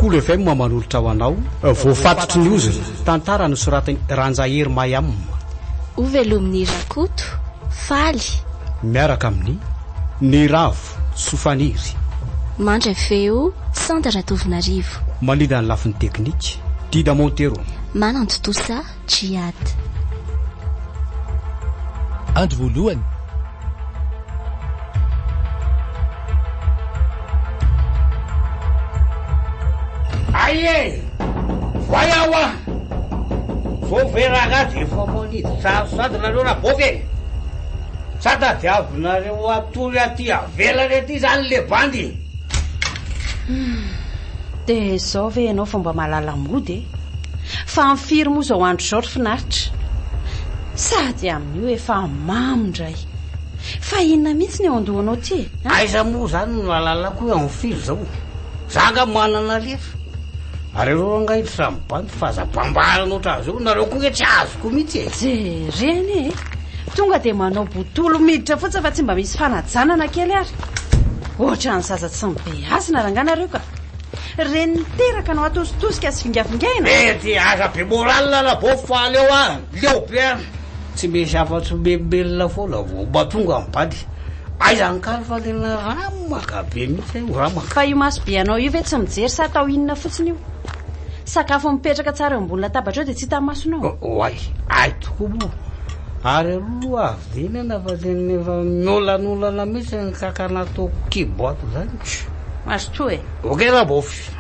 Kolo FM manolotra ho anao Voafatotry ny ozona, tantara nosoratan'i Ranjahery Mayam. Hovelomin'i Rakoto, Faly. Miaraka amin'i Niravo, Sofaniry. Mandray feo, Santa Ratovonarivo. Mandrindra ny lafiny teknika, Dida Montero. Manantontosa, Djihad. Andro voalohany. Ay e! Voay aho ah! Zao ve rangahy dia efa manidy tsara sady nareo rabôka e! Sa tadiavinareo hatory aty avelany aty zany le bandy? Humm. Dia izao ve ianao vao mba mahalala mody e? Fa amin'ny firy moa izao andro izao ry finaritra? Sady amin'io efa mamo indray. Fa inona mihitsy ny ao an-dohanao ity e? An? Aiza moa izany no nahalalako hoe amin'ny firy izao? Za angaha manana lera? Ary ianareo angaha ito samy bandy fa aza bambarana ohatran'izao, nareo koa nge tsy azoko mihitsy e! Jerena e! Tonga dia manao botolo miditra fotsiny fa tsy mba misy fanajana na kely ary. Ohatran'ny zaza tsy mibeazina rangahy nareo ka. Reny niteraka no atositosika sy vingavingaina. Mety aza be moral rabô fa aleo ah, leo be ah. Tsy misy afa-tsy melomelona foana vao mba tonga ny bandy. Aiza ny kaly fa tena ramaka be mihitsy aho, ramaka. Fa io maso be anao io ve tsy mijery sa atao inona fotsiny io? Sakafo mipetraka tsara eo ambony latabatra eo dia tsy hitan'ny masonao? Oay, ay tokoa moa. Ary aloha avy nihinana fa tena efa miolanolana mihitsy ny kakana ataoko kibo ato izany. Mazotoa e. Ok Rabofy.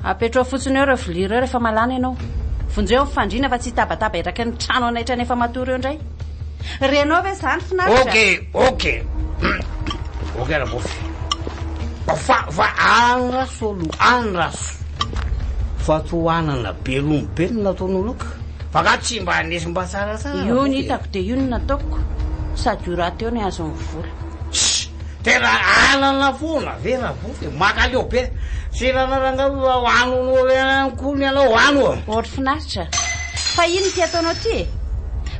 Apetrao fotsiny eo ireo vilia ireo rehefa malana ianao. Vonjeo ny fandriana fa tsy hitabataba eraky ny trano hanaitra ny efa matory eo indray. Renao ve izany finaritra? Ok, ok. Ok Rabofy. Fa, fa andraso aloha, andraso. Fa tohanana be ronono be no nataonao loka. Fa nga tsy mba nisy mba tsaratsara Io no hitako dia io no nataoko. Sady io rahateo ny azon'ny vola. Tss! Tena anana foana ve Rabofy e? Makaleo be. Tsy nanana angaha ano ihany koa ny anao ano a! Ory finaritra. Fa inona ity ataonao ity e?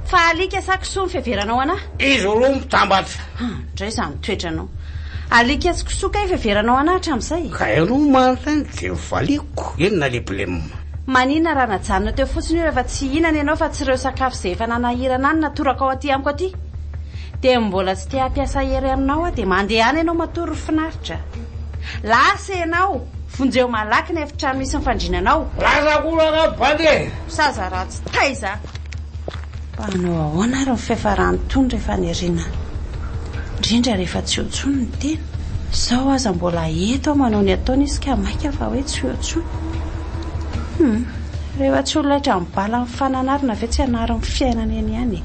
Fa alika sa kisoa ny fiheveranao anah? Izy roa mitambatra. Han, ndray izany toetranao. Alika sy kisoa kay fiheveranao anah hatramin'izay? Ka ianao manontany dia valiako. Inona le blem? Maninona raha najanona teo fotsiny io rehefa tsy hihinana ianao fa tsy ireo sakafo izay efa nanahirana ahy no natorakao aty amiko aty? Dia mbola tsy te hampiasa hery aminao aho dia mandehana ianao matory ry finaritra. Lasa ianao! Vonjeo malaky ny efitrano misy ny fandriananao. Lasa koa rangahy bandy e! Zaza ratsy taiza! Mba hanao ahoana ary ny fiafaran'itony rehefa any aoriana any? Indrindra rehefa tsy eo intsony ny tena. Izao aza mbola eto aho manao ny ataony izy ka maika fa hoe tsy eo intsony. Hum. Rehefa tsy ho laitran'ny bala ny fananarana ve tsy hanarin'ny fiainana eny ihany e?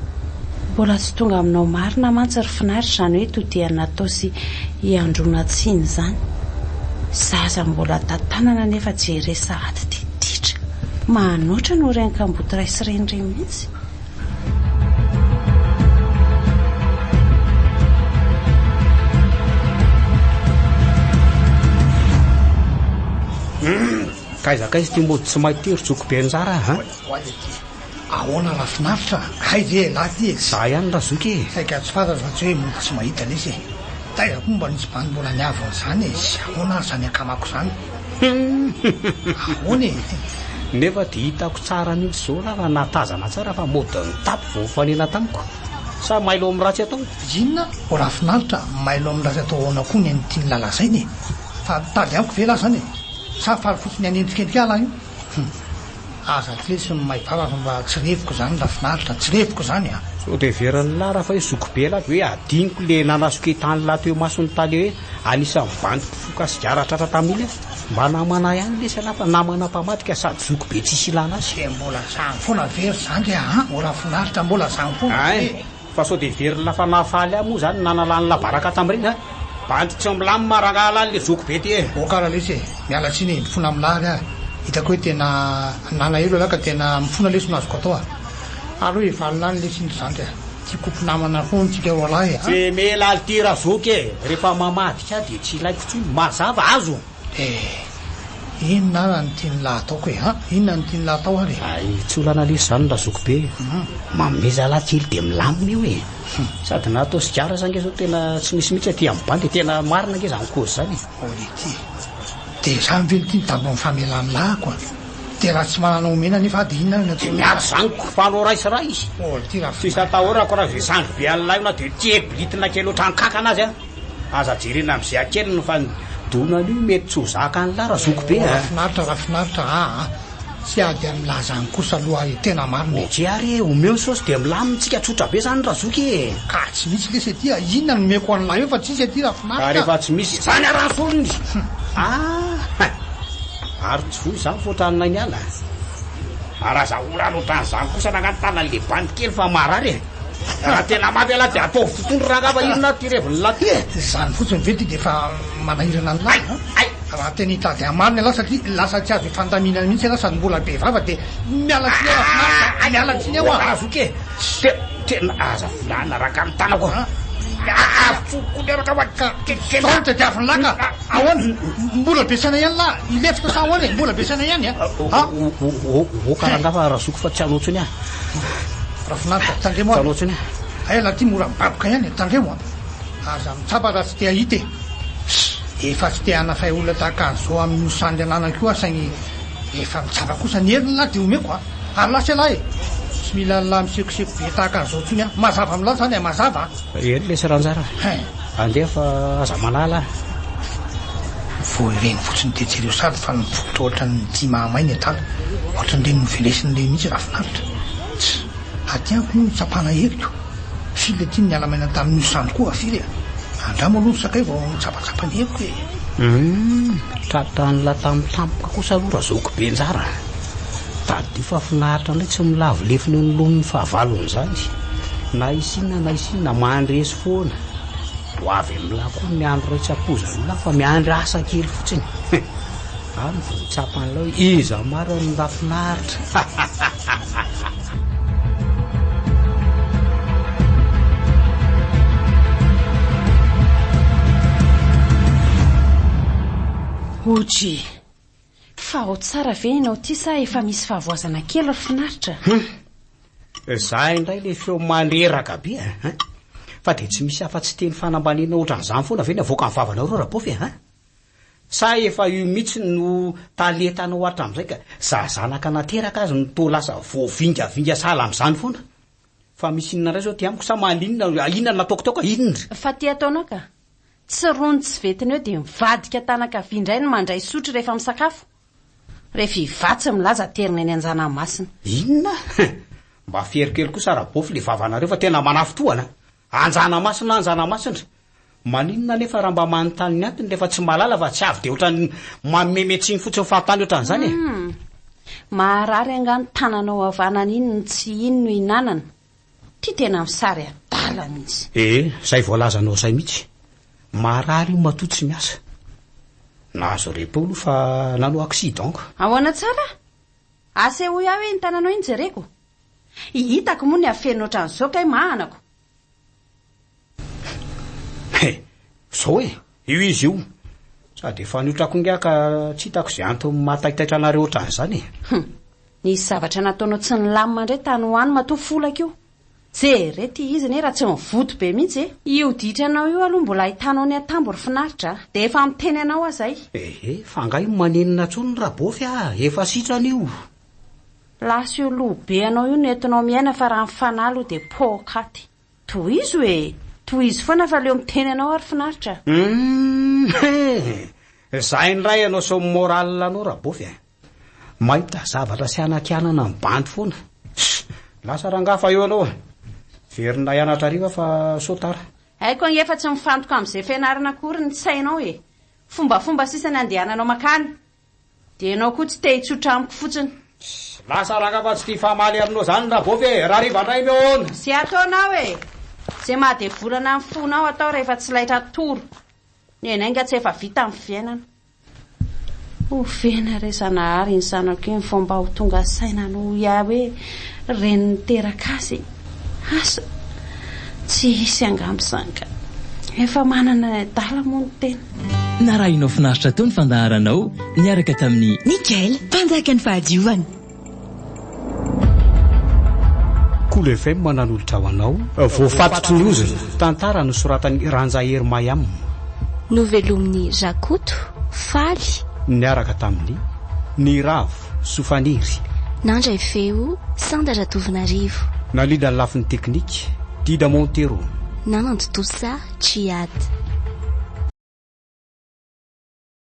Mbola tsy tonga aminao marina mantsy ry finaritra izany hoe todihana atao sy hiandroana tsiny izany. Zaza mbola tantanana nefa jere sahady dia ditra. Manoatra noho ireny kamboty ray sy reny ireny mihitsy. Kaiza kaiza ity mody tsy mahay ity ry zoky be anjara a! Ho aiza ity? Ahoana rafinaritra? Hay ve elah ty e? Za ihany razoky e! Saika tsy fantatro fa tsy hoe mody tsy mahita lesy e! Taiza koa mba nisy bandy mbola niavo an'izany e! Sy ahoana ary izany akamako izany? Ahoana e? Nefa dia hitako tsara mihitsy izao lah fa nahatazana tsara fa mody nitapy vao nifanena tamiko. Sa mailo amin'ny ratsy atao? Inona? O rafinaritra, mailo amin'ny ratsy atao ahoana koa ny an'i tian'lah lazaina e? Fa mitady amiko ve lah izany e? Sa faly fotsiny hanendrikendrika ahy lah io? Hum. Aza lesy ny may vava fa mba tsy reviko izany Rafinaritra, tsy reviko izany a! Sao dia heverin'lah raha fa hoe zokibe lah dia hoe adinoko le nanasoketany lah teo imason'ny tale hoe anisan'ny bandy mpifoka sigara tratra tamin'iny aho. Mba namana ihany lesy ialahy fa namana mpamadika sady zokibe tsisy ilana azy. Dia mbola zany foana ve ry zandry a? O Rafinaritra mbola zany foana ve? Ein! Fa sao dia heverin'lah fa nahafaly ahy moa izany nanalan'lah baraka tamin'ireny a! Bandy tsy milamina rangaha lahy le zoky be ty e! Ok ra lesy e! Miala tsiny e! Mifona amin'lah ary ah! Hitako hoe tena nalahelo ialahy ka tena mifona lesy no azoko atao ah! Aleo hivalona any lesy iny ry zandry ah! Tiako ho mpinamana foana tsika roalahy e! Tsy mila lty razoky e! Rehefa mamadika ahy dia tsy ilaiko intsony, mazava azo! Eh! Inona ara no tian'lah ataoko e! An! Inona no tian'lah atao ary e? Hay tsy olana lesy izany razoky be e! Manomeza lahy kely dia milamina io e! Sady na atao sigara aza ange zao tena tsy misy mihitsy aty amin'ny bandy e! Tena marina ange izany kozy izany e! Olity! Dia izany ve ity ny tambin'ny famelan'ny lahako a? Dia raha tsy manana omena anefa aho dia inona ary no Dia miala izany ko fa anao ray sy ray izy. Oh, ity raha Tsisy atahorako raha izay sandry be an'ilay io na dia tia bilitina kely ohatran'ny kankana aza. Aza jerena amin'izay hakeliny fa ny donan'io mety tsy ho zakan'lah raha zoky be a. Rafinaritra rafinaritra aa. Tsy ady amin'ny lahy zany kosa aloha aho e, tena marina e. Ok ary e, omeo ny saosy dia milamina tsika tsotra be zany razoky e. Ka tsy misy lesy aty a, inona no omeko an'lah eo fa tsisy aty rafinaritra. Ka rehefa tsy misy izany ary ny solony. Ah! Ary tsy voa izany fa ohatran'ny niala. Ary aza orana ohatran'izany kosa rangahy ny tanan'le bandy kely fa marary e. Raha tena mafy ialahy dia ataovy totohondry rangahy fa inona ary ity revin'lah ty e. Izany fotsiny ve ty dia efa manahirana an'lah a? Hay! Raha tena hitady hamarina ialahy satria lasa tsy azo ifandaminana mihitsy ialahy sady mbola be vava dia miala tsiny aho Rafinaritra a! Miala tsiny aho a! Razoky e! Tena aza volana rangahy ny tanako a! Afotsoko miaraka fa Ka zao no tadiavin'lah ka! Ahoana? Mbola be saina ihany lah! Hilefitra sa ahoana e? Mbola be saina ihany a! A! Oka rangahy fa Razoky fa tsy hanao intsony aho. Rafinaritra, tandremo Tsy hanao intsony aho. Hay ialahy ity mora mibaboka ihany e! Tandremo a! Aza mitsapa raha tsy te hahita e! Efa tsy te hanafay olona tahaka an'izao amin'io sandry ananako io aho saingy efa mitsapa kosa ny heriny lahy dia omeko a! Ary lasa ialahy e! Tsy mila an'lah misekoseko be tahaka an'izao intsony aho. Mazava amin'lah izany e! Mazava a! Eny lesy Ranjara a! Andeha fa aza manala a! Vao ireny fotsiny dia jereo sady fa mifototra ohatran'ny ity mahamay ny adala. Ohatran'ireny novelesin'ireny mihitsy rahafinaritra. Tss! Aty amiko moa no tsapana heriko. Firy le tiany niala maina tamin'io sandry koa firy e! Andramo aloha ny sakay vao mitsapatsapa ny heriko e! Humm, tratran'la tampotampoka kosa aloha razoky be njara a! Tadidio fa finaritra indray tsy milavo lefona eo anoloan'ny fahavalony izany. Na hisy inona na hisy inona mandresy foana. Ho avy amin'la koa ny andro iray tsy ampoizan'la fa miandry asa kely fotsiny. Any vao ho tsapan'la hoe iza marina no rafinaritra. Odry! Fa ao tsara ve ianao ity sa efa misy fahavoazana kely ry finaritra? Hum! Za indray le feo mandreraka be a! Fa dia tsy misy afa-tsy teny fanambaniana ohatran'izany foana ve ny avoakan'ny vavanareo Rabofy a! Sa efa io mihitsy no talentanao hatramin'izay ka za zanaka nateraka aza no toa lasa voavingavinga sahala amin'izany foana? Fa misy inona indray izao aty amiko sa maninona, inona no nataoko teo ka inona? Fa ty ataonao ka! Tsy rony tsy ventina eo dia mivadika tanan-kavia indray no mandray sotro rehefa misakafo. Rehefa hivatsy milaza aterina eny Anjanamasina. Inona? Mba fero kely kosa Rabofy le vavanareo fa tena manafintohana a! Anjanamasina Anjanamasina! Maninona anefa raha mba manontany ny antony rehefa tsy mahalala fa tsy avy dia ohatran'ny manome tsiny fotsiny fahatany ohatran'izany e! Hum! Maharary angaha ny tananao havanana iny no tsy iny no ihinanana? Ty tena misary adala mihitsy. Ee, zay voalazanao zay mihitsy. Marary io matoa tsy miasa. Nahazo repos aloha fa nanao accident ka. Ahoana tsara? Asehoy ahy hoe iny tananao iny jereko. Hitako moa ny hafenina ohatran'izao kay mahanako. He, zao e, io izy io. Sady efa niotrako ingahy ka tsy hitako izay antony mahataitaitra anareo ohatran'izany e. Hum, nisy zavatra nataonao tsy nilamina indray tany ho any matoa folaka io. Jereo ity izy anie raha tsy mivoto be mihitsy e. Io ditranao io aloha mbola ahitanao ny atambo ry finaritra a. Dia efa miteny anao aho izay. Ehe, fa angaha io manenina intsony Rabofy a, efa sitrana io. Lasa io loha be anao io no entinao miaina fa raha ny fanahy aloha dia poakaty. Tohizo e! Tohizo foana fa leo miteny anao ary finaritra. Humm he! Zay indray ianao sy ny moral anao Rabofy a! Mahita zavatra sy hanakianana ny bandy foana. Ssss! Lasa rangahy fa eo ianao a! Verina hianatra hariva fa sao tara. Haiko ange fa tsy mifantoka amin'izay fianarana akory ny sainao e! Fombafomba sisa ny andehananao makany. Dia ianao koa tsy te hitsotra amiko fotsiny. Lasa ranga fa tsy tia hifamaly aminao zany Rabofy e! Rahariva ndray mihaona! Ze ataonao e! Ze mahadevolana ny fonao atao rehefa tsy laitra toro. Nenay nga tsy efa vita ny fiainana. Ovena re Zanahary iny zanako iny vao mba ho tonga saina noho ahy hoe reny niteraka azy. Asa! Tsy hisy angamba izany ka. Efa manana ny adala moa ny tena. Narahinao finaritra teo ny fandaharanao niaraka tamin'i. Nickel, mpanjakan'ny fahadiovana. Kolo FM nanolotra ho anao. Voafatotry ny ozona. Tantara nosoratan'i Ranjahery Mayam. Novelomin'i Rakoto, Faly. Niaraka tamin'i Niravo Sofaniry. Nandray feo, Sanda Ratovonarivo. Nandrindra ny lafiny teknika, Dida Montero. Nanantontosa, Djihad.